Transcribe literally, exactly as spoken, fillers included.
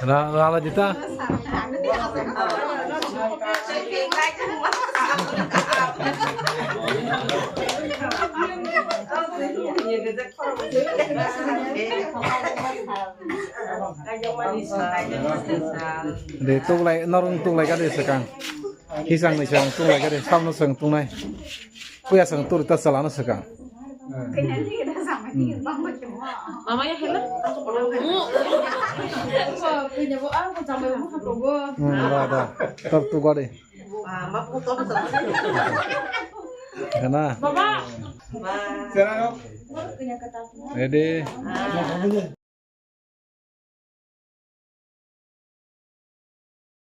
Ra-, rala jita. De, tuklai, norong tuklai ka de sekang. Hisang ni seng tunglai gari, samno seng tungnai. Puya seng turi ta salano sekang. Mama ya hela. Hmm, da, da. Tor tu gari. Kana? Baba. Ready?